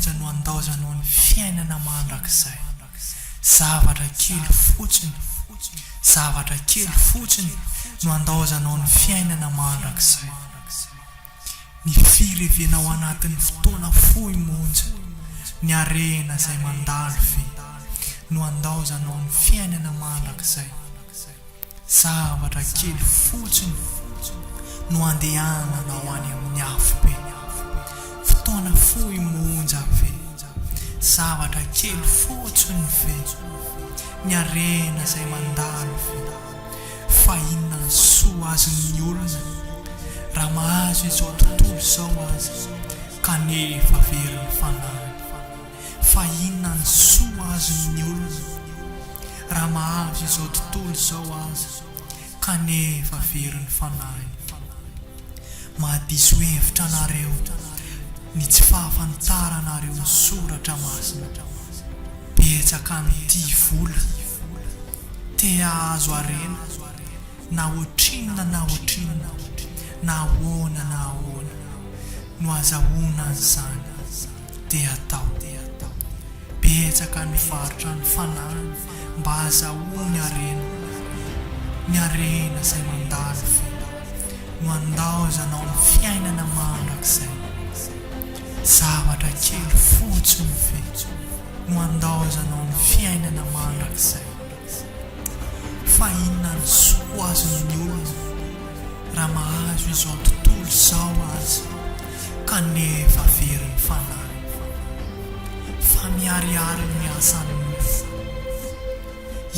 monja no andaozanao ny fiainana mandrakizay. Zavatra kely fotsiny, zavatra kely fotsiny no andaozanao ny fiainana mandrakizay. Ny firevena ao anatin'ny fotoana fohy monja, ny harena izay mandalo ve no andaozanao ny fiainana mandrakizay? Zavatra kely fotsiny no andehananao any amin'ny afobe. Fotoana fohy monja ve? Zavatra kely fotsiny ve? Ny harena izay mandalo ve? Fa inona ny soa azon'ny olona raha mahazo izao tontolo izao aza kanefa very ny fanahiny? Fa inona ny soa azon'ny olona raha mahazo izao tontolo izao aza kanefa very ny fanahiny? Mahadiso hevitra anareo ny tsy fahafantaranareo ny soratra masina. Betsaka ny tia vola, te hahazo harena na ohatrinona na ohatrinona, na ahoana na ahoana no azahoana an'izany. dia atao. Betsaka ny varotra ny fanahiny mba hazahoany harena. Ny harena izay mandalo ve no handaozanao ny fiainana mandrakizay? Zavatra kely fotsiny ve no handaozanao ny fiainana mandrakizay? Fa inona ny soa azon'ny olona raha mahazo izao tontolo izao aza kanefa very ny fanahiny? Fa miharihary ny asan'ny nofo.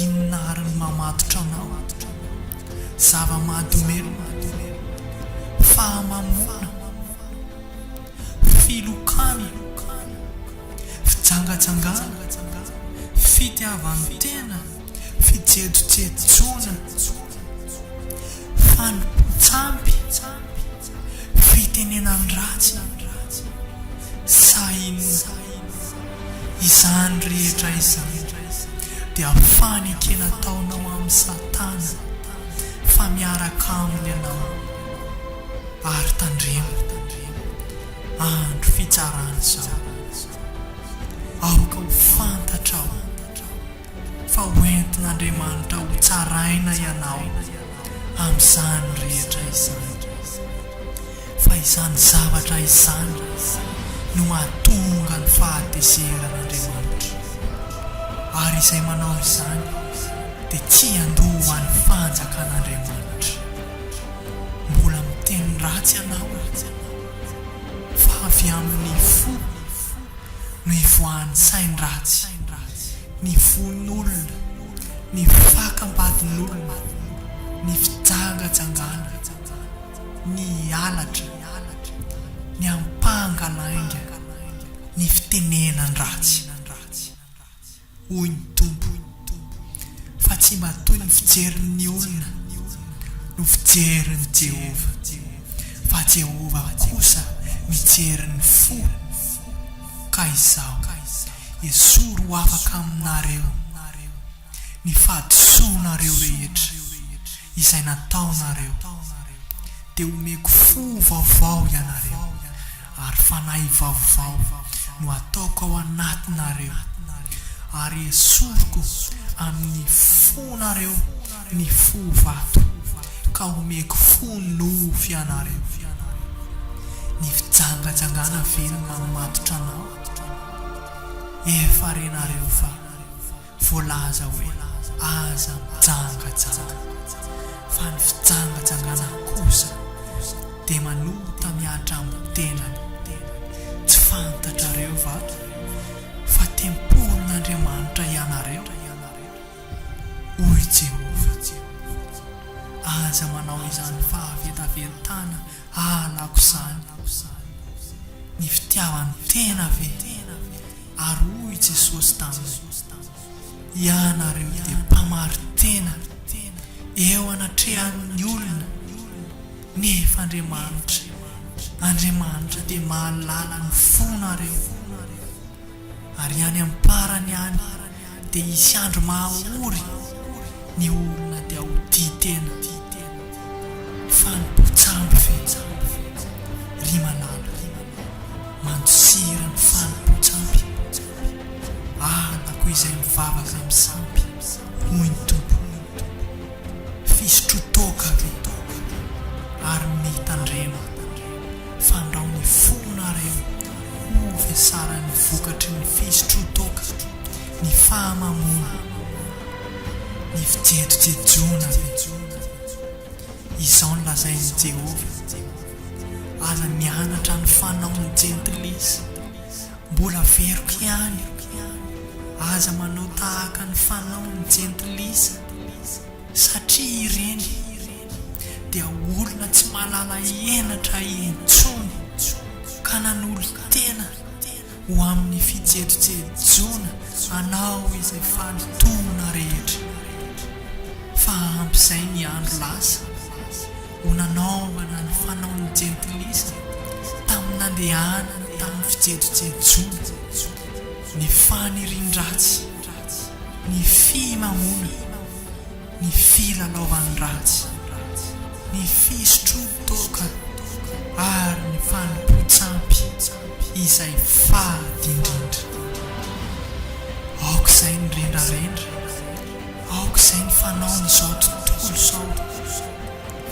Inona àry no mamatotra anao? Zava-mahadomelina, fahamamoana, filokana. Fijangajangana, fitiavan-tena, fijejojejoana, fanompoan-tsampy, fitenenan-dratsy, sa inona? Izany rehetra izany dia fanekena ataonao amin'i Satana fa miaraka aminy ianao, ary tandremo. Andro fitsarana izao. Aoka ho fantatrao fa ho entin'Andriamanitra ho tsaraina ianao amin'izany rehetra izany. Fa izany zavatra izany no mahatonga ny fahatezeran'Andriamanitra. Ary izay manao izany dia tsy handova ny fanjakan'Andriamanitra. Mbola miteny ratsy ianao fa avy amin'ny fo no ivoahan'ny sain-dratsy, ny fon'olona, ny fakam-badin'olona, ny fijangajangana, ny halatra, ny ampanga lainga, ny fitenenan-dratsy. Hoy ny Tompo, fa tsy mba toy ny fijerin'ny olona no fijerin'i Jehovah, fa Jehovah kosa mijery ny fo, ka izaho, esory ho afaka aminareo ny fahadisoanareo rehetra izay nataonareo, dia homeko fo vaovao ianareo. Ary fanahy vaovao no ataoko ao anatinareo, ary esoriko amin'ny fonareo ny fo vato, ka homeko fo nofo ianareo. Ny fijangajangana ve no mamatotra anao? Efa renareo fa. Voalaza hoe aza mijangajanga, fa ny fijangajangana kosa dia manota mihatra amin'ny tenany. Tsy fantatrareo va fa tempolin'Andriamanitra ianareo? Hoy Jehovah. Aza manao izany fahavetavetana halako izany. Ny fitiavan-tena ve? Ary hoy Jesosy taminy, Ianareo dia mpamari-tena eo anatrehan'ny olona, nefa Andriamanitra, Andriamanitra dia mahalala ny fonareo. Ary any am-parany any dia hisy andro mahaory ny olona dia ho tia tena. Fanompoan-tsampy ve, ry malala? Mandosira ny fanompoan-tsampy. izay mivavaka amin'ny sampy, hoy ny Tompo. Fisotroan-toaka ve? Ary mitandrema, fandrao ny fonareo ho vesaran'ny vokatry ny fisotroan-toaka, ny fahamamoana, ny fijejojejoana ve? Izao no lazain'i Jehovah, Aza mianatra ny fanaon'ny jentilisa. Mbola averiko ihany, aza manao tahaka ny fanaon'ny jentilisa, satria ireny dia olona tsy mahalala henatra intsony, ka nanolo-tena ho amin'ny fijejojejoana hanao izay fahalotoana rehetra. Fa ampy izay ny andro lasa ho nanaovana ny fanaon'ny jentilisa tamin'ny nandehanana tamin'ny fijejojejoana, ny fanirian-dratsy, ny fimamoana, ny filalaovan-dratsy, ny fisotroan-toaka ary ny fanompoan-tsampy izay fady indrindra. Aoka izay ny rendrarendra, aoka izay ny fanaon'izao tontolo izao,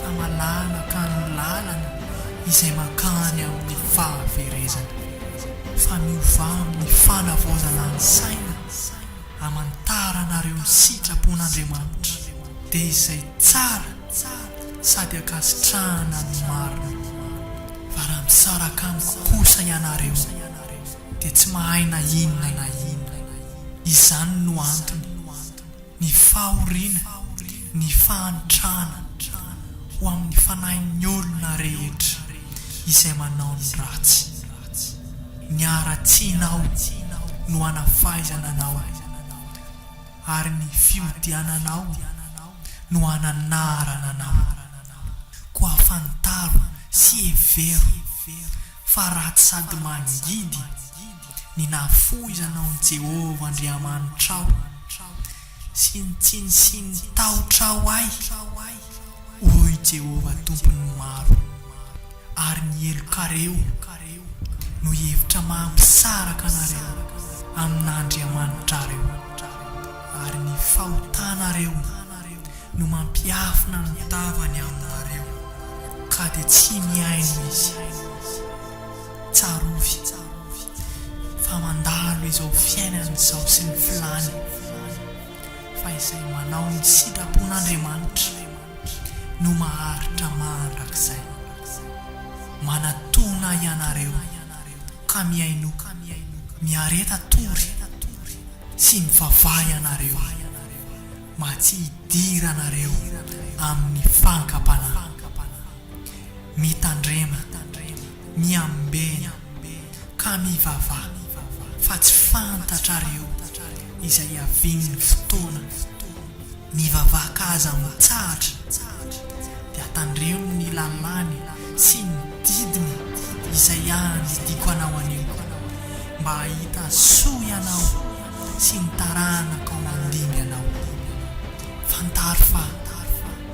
fa malalaka ny lalana izay mankany amin'ny fahaverezana, fa miovà amin'ny fanavaozana ny saina. Hamantaranareo ny sitrapon'Andriamanitra, dia izay tsara sady ankasitrahana ny marina. Fa raha misaraka amiko kosa ianareo, dia tsy mahay na inona na inona. Izany no antony, ny fahoriana, ny fahantrana, ho amin'ny fanahin'ny olona rehetra izay manao ny ratsy. Ny haratsianao no hanafaizana anao, ary ny fiodiananao no hananarana anao. Koa fantaro sy hevero fa ratsy sady mangidy ny nahafoizanao an'i Jehovah Andriamanitrao sy ny tsy nisian'ny tahotrao ahy, hoy Jehovah Tompon'ny maro. Ary ny helokareo no hevitra mahampisaraka anareo amin'Andriamanitrareo, ary ny fahotanareo no mampiafina ny tavany aminareo, ka dia tsy mihaino Izy. Tsarovy fa mandalo izao fiainana izao sy ny filany, fa izay manao ny sitrapon'Andriamanitra no maharitra mandrakizay. Manatòna ianareo ka mihainoa, miareta tory sy mivavaha ianareo mba tsy hidiranareo amin'ny fankam-panahy. Mitandrema, miambena, ka mivavaha, fa tsy fantatrareo izay hiavian'ny fotoana. Mivavaha ka aza mitsahatra, dia tandremo ny lalàny sy ny didiny izay andidiako anao anio, mba hahita soa ianao sy ny taranakao mandimby anao. Fantaro fa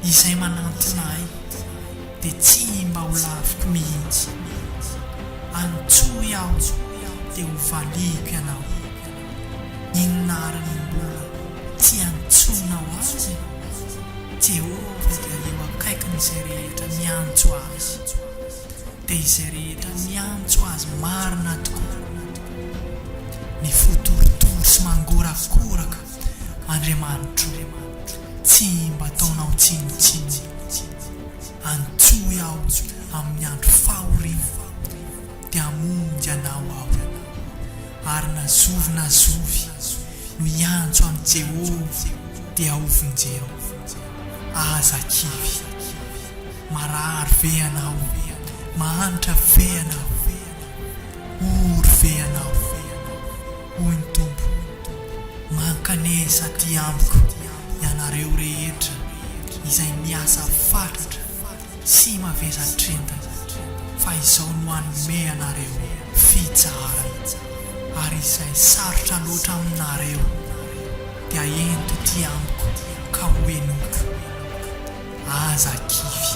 izay manantona ahy dia tsy mba ho laviko mihitsy. Antsoy aho dia ho valiako ianao. Inona àry no mbola tsy iantsoanao azy? Jehovah dia eo akaikin'izay rehetra miantso azy, dia izay rehetra miantso azy marina tokoa. Ny fo torotoro sy mangorakoraka, Andriamanitro, tsy mba ataonao tsinontsinona. Antsoy aho amin'ny andro fahoriana, dia hamonjy anao aho. Ary na zovy na zovy no hiantso an'i Jehovah, dia hovonjeo. Aza kivy. Marary ve ianao? Mahantra ve ianao? Ory ve ianao? Hoy ny Tompo, Mankanesa aty amiko ianareo rehetra izay miasa fatratra sy mavesatr'entana, fa izao no hanome anareo fitsaharana. Ary izay sarotra loatra aminareo dia ento aty amiko ka hohenoiko. Aza kivy.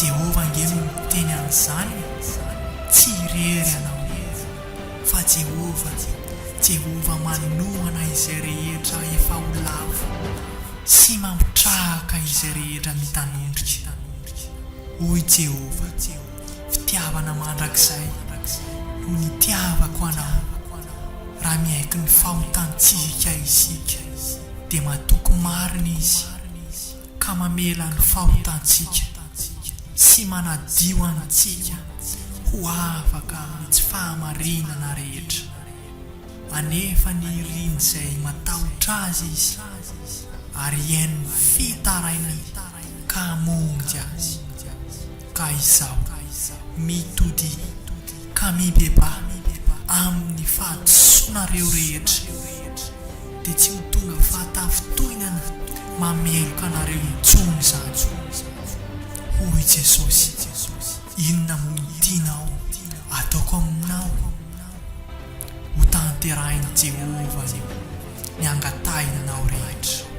Jehovah ange no miteny an'izany e! Tsy irery ianao. Fa Jehovah. Jehovah manohana izay rehetra efa ho lavo sy mampitraka izay rehetra mitanondrika. Hoy Jehovah, Fitiavana mandrakizay no nitiavako anao. Raha miaiky ny fahotantsika isika, dia matoky marina Izy ka mamela ny fahotantsika sy manadio antsika ho afaka amin'ny tsy fahamarinana rehetra. Anefa ny irin'izay matahotra Azy Izy, ary hihaino ny fitarainany ka hamonjy azy. Ka izao, mitodia ka mibebaha amin'ny fahadisoanareo rehetra, dia tsy ho tonga fahatafintohinana mameloka anareo intsony izany. Hoy Jesosy, Inona moa no tianao ataoko aminao? Hotanterahin'i Jehovah ny angatahinao rehetra.